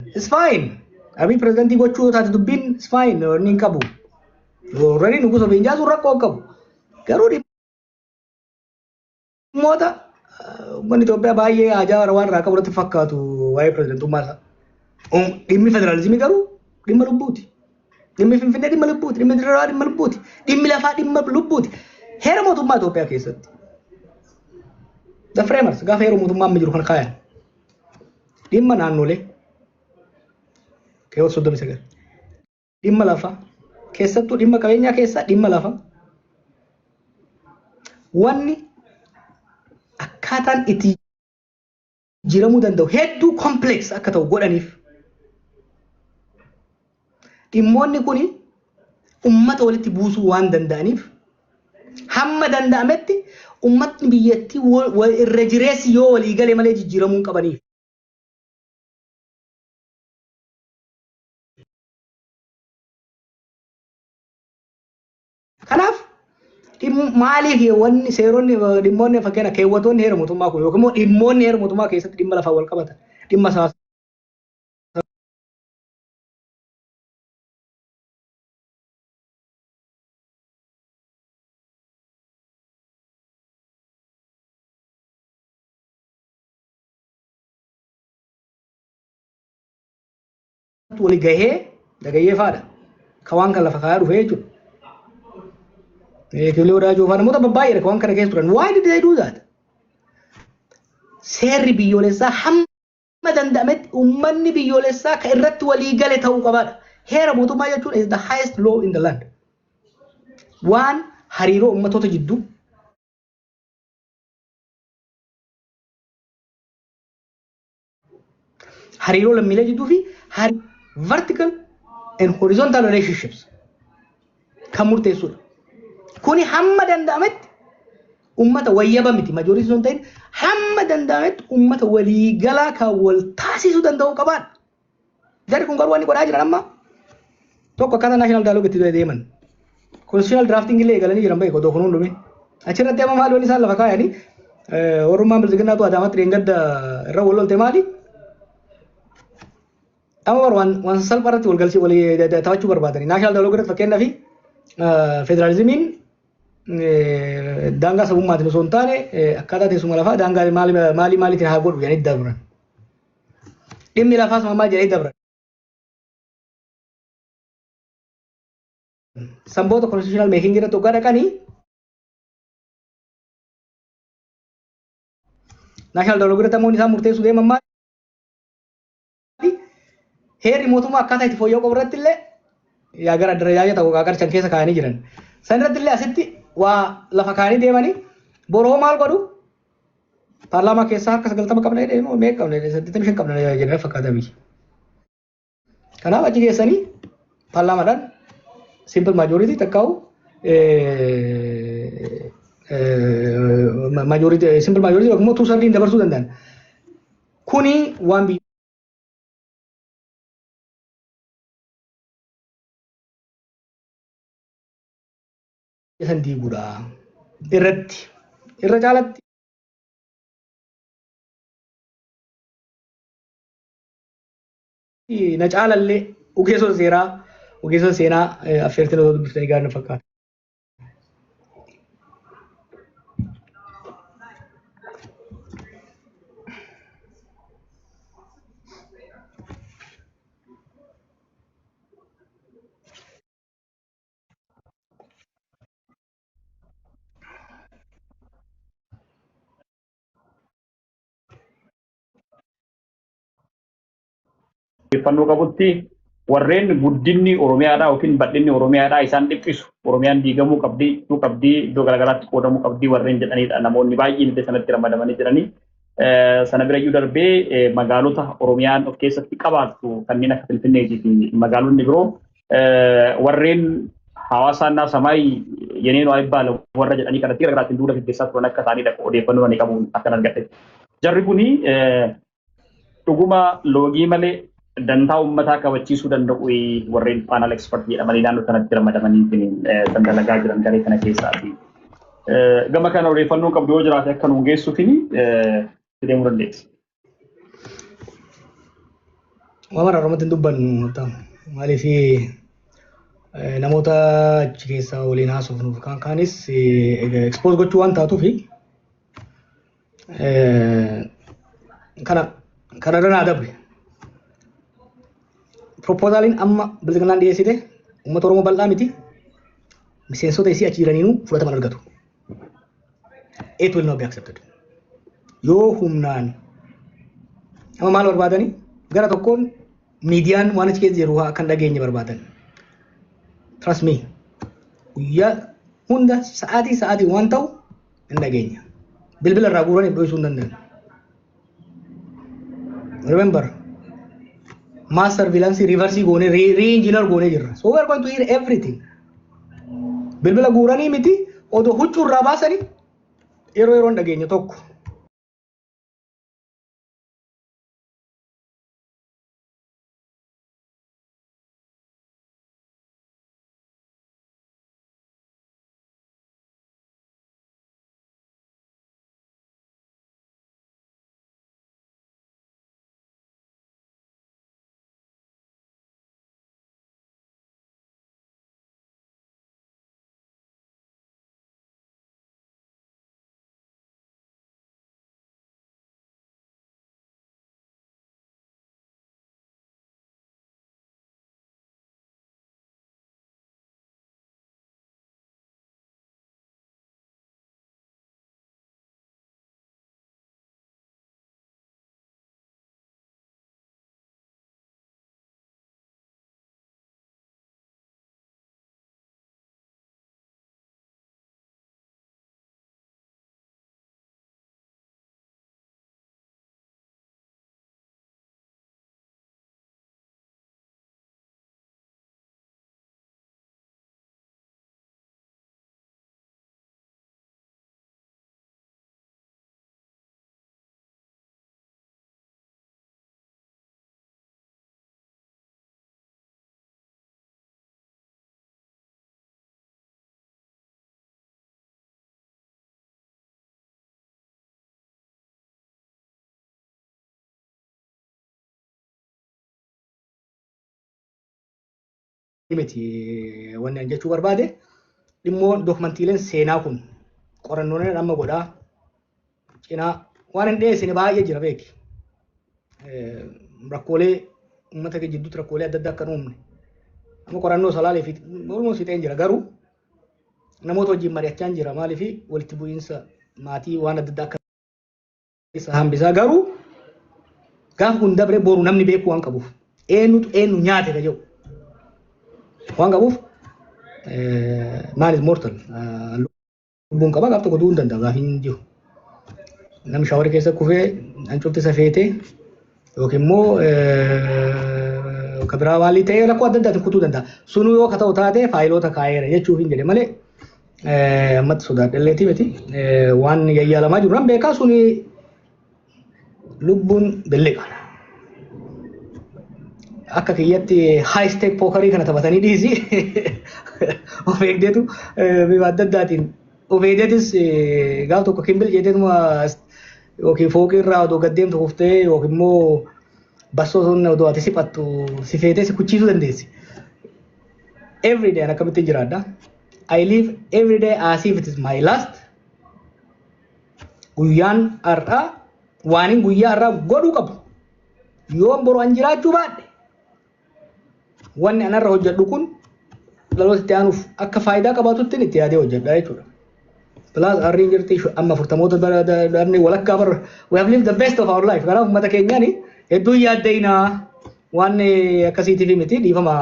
It's fine. Abiy pirezidantii gochuu yoo taate dubbiin it's fine, inni hin qabu. Already nugusa ofiin jaasuun rakkoo hin qabu. Garuu dhimmoota uummanni Itoophiyaa baay'ee haajaa waan irraa qabu irratti fakkaatu waa'ee pirezidantummaa isaa. Dhimmi federaalizimii garuu dhimma lubbuuti. Dhimmi Finfinnee dhimma lubbuuti. Dhimmi Dirraa dhimma lubbuuti. Dhimmi lafaa dhimma lubbuuti. Heera mootummaa Itoophiyaa keessatti. The framers gaafa heera mootummaa amma jiru kan kaayan. Dhimma naannolee keewwata 39. Dhimma lafaa keessattuu dhimma qabeenyaa keessaa dhimma lafaa. Wanni akkaataan itti jijjiiramuu danda'u hedduu complex akka ta'u godhaniif dhimmoonni kun ummata walitti buusuu waan danda'aniif hamma danda'ametti ummatni biyyattii irra jireessi yoo walii gale malee jijjiiramuu hin qabaniif. Kanaaf maaliif wanni seeronni dhimmoonni fakkeenya keewwatoonni heera mootummaa kun yookiin immoo dhimmoonni heera mootummaa keessatti dhimma lafaa wal qabatan dhimma siyaasaa wali gahee dagayyee faadha. Ka waan kan lafa kaayaa dhufe jechuudha. Kibilee Wadaajoo faa namoota babbaay'eedha ka waan kana keessa turan. Why did they do that? Seerri biyyoolessaa hamma danda'ametti uummanni biyyoolessaa ka irratti walii gale ta'uu qabaadha. Heera mootummaa jechuun is the highest law in the land. Waan hariiroo uummattoota jidduu hariiroo lammiilee jidduu fi vertical and horizontal relationships kan murteessudha. Kuni hamma danda'ametti ummata wayyaba miti majority osoo hin ta'in hamma danda'ametti ummata waliigalaa kan wal taasisuu danda'u qabaadha. Jarri kun garuu wanni godhaa jiran amma tokko akkaataa national dialogue itti deeman. Constitutional drafting illee eegalanii jiran beeku odoo kun hundume. Achirratti amma maali wanni isaan lafa kaayanii warrummaan bilxiginnaatu Adaamaatti dheengadda irra wal lolte maali? Amma bar waan salphaa irratti wal galchee walii taphachuu barbaadanii. National dialogue irratti fakkeenyaaf federaalizimiin daangaa sabummaatiin osoo hin taane akkaataa teessuma lafaa daangaa maalii maaliitiin haa godhu jedhanii dabran. Dhimmi lafaas maal jedhanii dabran. Sanboota constitutional making irratti hoggaa dhaqanii national dialogue irratti ammoo isaan murteessuu deeman maali? Heerri mootummaa akkaataa itti fooyya'uu qabu irratti illee yaa gara addarajaajata ta'u qarchan keessa kaa'anii jiran. San irratti illee asitti waa lafa kaa'anii deemanii boroo maal godhu? Paarlaamaa keessaa harka 90 qabna jedhee moo meeqa qabna jedhee 85 qabna jedhee fakkaata biyyi. Kanaaf achi geessanii paarlaamaadhaan simple majority takkaa'u majority simple majority yookiin immoo two third dabarsuu danda'an. Kuni waan biyya san diiguudha. Irratti irra caalatti na caalallee ogeessota seeraa ogeessota seenaa affeertanii otoo dubbiftanii gaarii na fakkaata. Odeeffannoo qabutti warreen guddinni Oromiyaadhaa yookiin bal'inni Oromiyaadhaa isaan dhiphisu, Oromiyaan diigamuu qabdi, iddoo qabdi, iddoo garaagaraatti qoodamuu qabdi warreen jedhanidha. Namoonni baay'een iddoo sanatti ramadamanii jiranii. Sana birayyuu darbee magaalota Oromiyaan of keessatti qabaattu kanneen akka Finfinneetii fi magaalonni biroo warreen hawaasaannaa samaay yeneenoo ayibbaala warra jedhanii kallattii garaagaraatiin duula gaggeessaa turan akka ta'anidha odeeffannoo ani qabu akkan argadhe. Jarri kuni dhuguma loogii malee dantaa uummataa kabachiisuu danda'u warreen panel expert jedhamanii naannoo sanatti ramadamanii kan dalagaa jiran garee kana keessaati. Gama kana odeeffannoo qabdu yoo jiraate akka nuun geessuufini deemuu dandeessa. Waan mara Oromootti hin dubbannu ta'u. Maaliif namoota achi keessaa waliin haasofnuuf kaan kaanis expose gochuu waan taatuufi kana kanarra naa dabre. Proposaaliin amma Bilxiginnaan dhiyeessite uummata Oromoo bal'aa miti. Miseensota isii achi jiraniinuu fudhatama argatu. It will not be accepted. Yoo humnaan amma maal barbaadani? Gara tokkoon miidiyaan waan achi keessa jiru akka hin dhageenye barbaadan. Trust me. Guyyaa hunda sa'aatii sa'aatii waan ta'u hin dhageenya. Bilbila irraa guuraniif dho'isuu hin danda'an. Remember, mass surveillance reverse goonee re-engineer goonee jirra. So we are going to hear everything. Bilbila guuranii miti odoo huccuu irraa baasanii yeroo yeroon dhageenya tokko. Miti, wanni ani jechuu barbaade dhimmoo dookumantiileen seenaa kun qorannoon amma godhaa cinaa waan hin dhiyeessine baay'ee jira beeki. Rakkoolee uummata keenya jidduutti rakkoolee adda addaa akka hin uumne. Amma qorannoo salaalee fi almost fixeen jira, garuu namoota wajjin mari'achaa jira. Maaliif walitti bu'iinsa maatii waan adda addaa akka isa hambisaa, garuu gaafa kun dabre boru namni beekuu waan qabuuf, eenyutu eenyu nyaate ka jedhu waan qabuuf. Man is mortal. Lubbuun qaba, gaaf tokko du'uu hin danda'a, gaaf hin jiru. Namni shaaworii keessa kufee hancufti isa feetee yookiin immoo ka biraa maalii ta'ee rakkoo adda addaatiin kutuu danda'a. Sunuu yoo ka ta'u taate faayiloota kaa'eera jechuuf hin jedhe malee ammatti sodaadhelleetii miti. Waan yayyaalamaa jiru nan beekaa, suni lubbuun billiqa. Akka kiyyatti high stake pokerii kana taphatanii dhiisi, of eegdeetu bifa adda addaatiin of eegdeetis gaaf tokko kimbil jeeteetuma yookiin fooqii irraa odoo gad deemtu kuftee yookiin immoo bassoo sun odoo ati siphattu si feetee si kuchiisuu dandeessi. Every day an akkamittiin jiraadha. I live every day as if it is my last. Guyyaan har'aa waanin guyyaa har'aa godhuu qabu. Yoon boru an jiraachuu baadhe, wanni anarra hojjedhu kun dhaloota itti aanuuf akka faayidaa qabaatutti itti yaadee hojjedha jechuudha. Plus arriin jirti amma 40moota dhabne walakkaa bara, we have lived the best of our life. Kanaaf uummata keenyaan hedduu yaaddeenaa waan akkasiitiif miti, dhiifama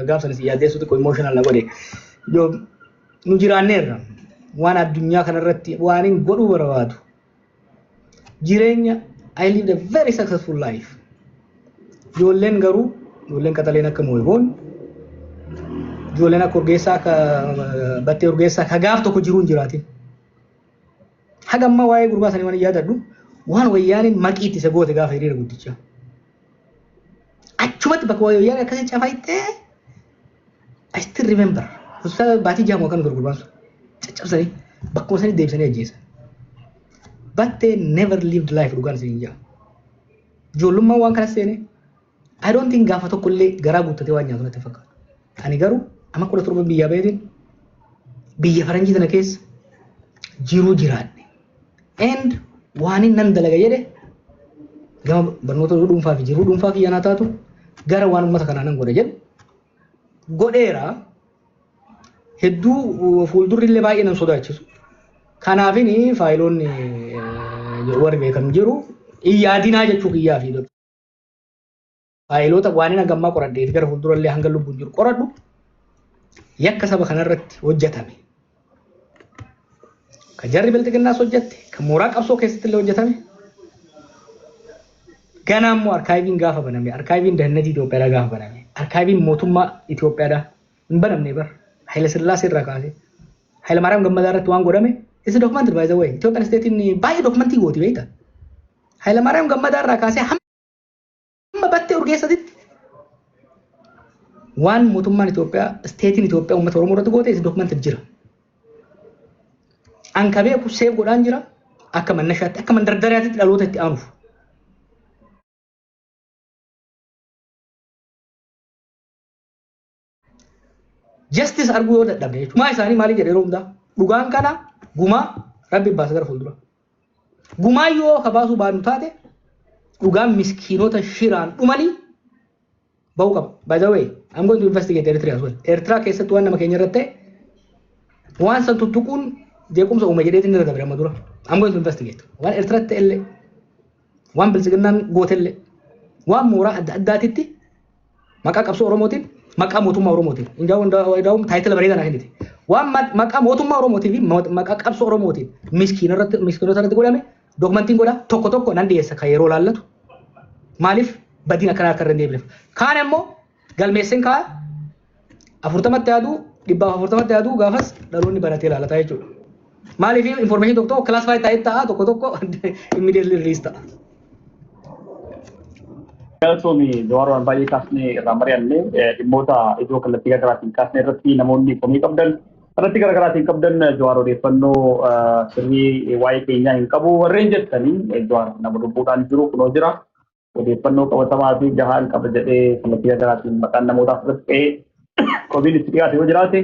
gaafsanis yaaddeessuu xiqqoo emotional na godhe. Nu jiraanneerra, waan addunyaa kanarratti waan hin godhuu barbaadu. Jireenya, I lived a very successful life. Ijoolleen garuu, ijoolleen qaxaleen akka Mooyiboon, ijoolleen akka Urgeessaa, akka Battee Urgeessaa ka gaaf tokko jiruu hin jiraatin. Haga ammaa waa'ee gurbaa sanii waan yaadadhu, waan Wayyaaniin maqiitti isa goote gaafa hiriira guddichaa. Achumatti bakka Wayyaaniin akkasii cafaytee, I still remember. Hospitaala baatii 6 kan ture gurbaan sun. Caccabsanii bakkuma sanii deebisanii ajjeesan. Battee never lived life, dhugaan isin jaa. Ijoollummaan waan kana seene I don't think gaafa tokko illee garaa guuttatee waan nyaatu natti fakkaatu. Ani garuu amma 17 biyyaa baheetiin biyya faranjii tana keessa jiruu jiraanne. And waan inni nan dalaga jedhe gama barnoota dhuunfaa fi jiruu dhuunfaa kiyya naa taatu gara waan uummata kanaa nan godha jedhu godheera. Hedduu fuuldurri illee baay'ee nan sodaachisu. Kanaafin faayiloonni warri beekan jiru yaadinaa jechuu kiyyaa fi faayiloota waan inni hagammaa qoradhee gara fuuldura illee hanga lubbuun jiru qoradhu yakka saba kanarratti hojjetame. Ka jarri bilxiginnaas hojjette, kan mooraa qabsoo keessatti illee hojjetame. Ganaa immoo archiveiin gaafa baname, archiveiin ደህንነት Itoophiyaadhaa gaafa baname, archiveiin mootummaa Itoophiyaadhaa hin banamne bar. Haayila Sillaasee irraa kaasee. Haayila Maariyaam Gammadaa irratti waan godhame is documented, by the way. Ethiopian stateiin baay'ee documentii gooti, beekta. Haayila Maariyaam Gammadaa irraa kaasee hamma Battee Urgeessatitti waan mootummaan Itoophiyaa, stateiin Itoophiyaa uummata Oromoo irratti goote is documented jira. An ka beeku save godhaan jira, akka mannashaatti, akka mandardariyaatti dhaloota itti aanuuf. Justice arguu yoo dadhabne jechuudha. Gumaa isaanii maaliif jedhe yeroo hundaa? Dhugaan kana gumaa rabbi baasa gara fuuldura. Gumaa yoo ka baasuu baannu taate, dhugaan miskiinota shiraan dhumanii bahuu qaba. By the way, I'm going to investigate Eritrea as well. Eertiraa keessatti waan nama keenya irratti ta'e, waan san tuttuquun jeequmsa uume jedheetiin irra dabre amma dura. I'm going to investigate. Waan Eertiraatti ta'e illee, waan biltsiginnaan goote illee, waan mooraa adda addaatitti maqaa qabsoo Oromootiin, maqaa mootummaa Oromootiin. Injaa'uun title bareedaa naa kennite. Waan maqaa mootummaa Oromootii fi maqaa qabsoo Oromootiin miskiinota irratti godhame documentiin godha, tokko tokko nan dhiyeessa kan yeroo laallatu. Maaliif badiin akkanaa akka irra hin deebineef. Kaan immoo galmeesseen kaa 40tti yaaduu, 140tti yaaduu, gaafas dhaloonni baratee ilaalataa jechuudha. Maaliif information tokko tokko classify ta'ee ta'a, tokko tokko immediately release ta'a. Galatoomi Jawaar, waan baay'ee kaasnee irraa mari'anne. Dhimmoota ijoo kallattii garaagaraatiin kaasnee irratti namoonni komii qabdan, kallattii garaagaraatiin qabdan, Jawaar odeeffannoo sirrii waa'ee keenyaa hin qabu warreen jettanii, Jawaar nama lubbuudhaan jiru kunoo jira. Odeeffannoo qabatamaa fi gahaa hin qaba jedhee kallattii garaagaraatiin maqaan namootaa asirratti ka'ee komiin itti dhiyaate yoo jiraate,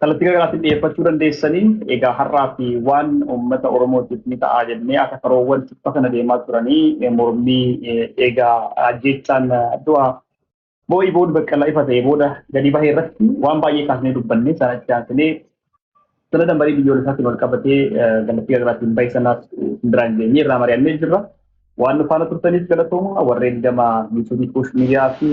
kallattii garaagaraatiin dhiyeeffachuu dandeessanii. Egaa har'aa fi waan uummata Oromootiif ni ta'a jennee akka karoowwan xiqqaa kana deemaa turanii mormii egaa ajjeechaan du'a boo'ii booda Baqqalaa ifa ta'e booda gadi bahee irratti waan baay'ee kaasnee dubbanne. Sana itti aansinee sanada marii biyyoolessaatiin wal qabatee kallattii garaagaraatiin bahee sanaaf biraan geenyee irraa mari'annee jirra. Waan nu faana turtaniif galatooma. Warreen gama YouTubeii Kuush Miidiyaa fi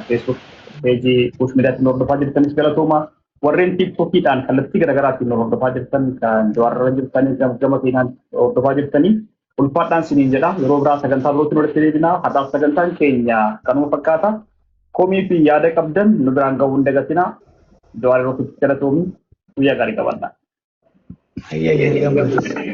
Facebook pageii Kuush Miidiyaatiin hordofaa jirtanis galatooma. Warreen TikTokiidhaan kallattii garaagaraatiin hordofaa jirtan, kan Jawaarra jirtanii gama keenyaan hordofaa jirtanii, ulfaadhaan siniin jedha. Yeroo biraa sagantaa birootiin walitti deebina. Har'aaf sagantaan keenya kanuma fakkaata. Komii fi yaada qabdan nu biraan gahuu hin dagatinaa. Jawaar, yeroo galatoomi, guyyaa gaarii qabaadhaa. Ayyee, ayyee.